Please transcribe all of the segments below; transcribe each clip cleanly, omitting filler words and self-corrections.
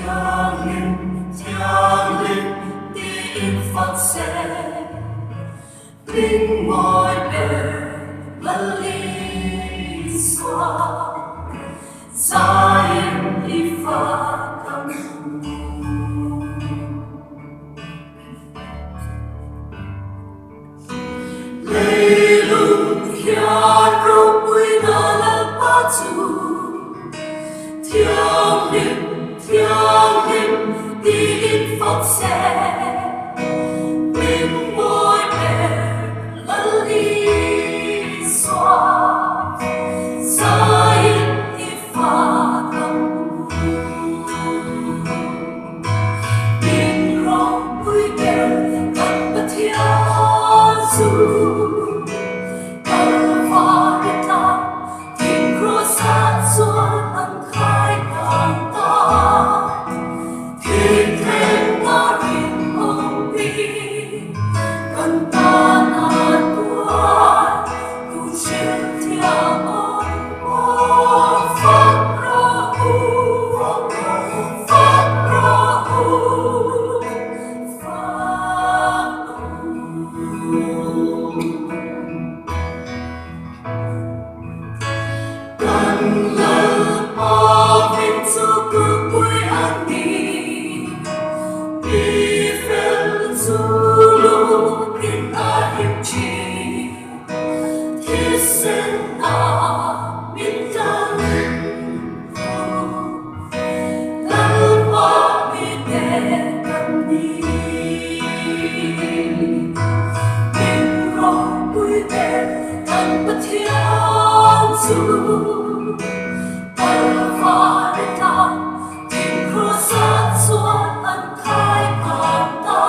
Thianghlim, Thianghlim tiin fak se, Hming mawi ber Lal Isua, Zaiin i fak ang u. Leilung hian ropuina Lalpa chu Thianghlim, Thianghlim tiin fak se, Hming mawi ber Lal Isua, Zaiin i fak ang u. Min ropui ber kan Pathian chu Kalvari tlang thing kraws-ah chuan an khai kang ta. Thih theihna rinawm hi kan tana tuar tu hrilh thiam awm aw fak rawh u, fak rawh u, fak u. Kan Lalpa hming chu kulhpui a ni, mi fel chu lutin a him thin, thisen ah min tlan thu, Lalpa mite kan ni. Min ropui ber kan Pathian chu Kalvari tlang thing kraws-ah chuan an khai kang ta.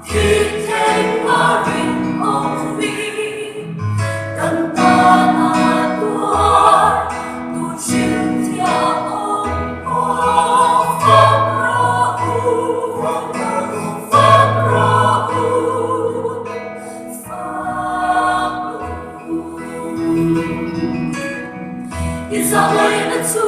Thih theihna rinawm mi kan tana tuar tu hrilh thiam awm aw fak rawh u, fak rawh u, fak u. I zawngaihna chu.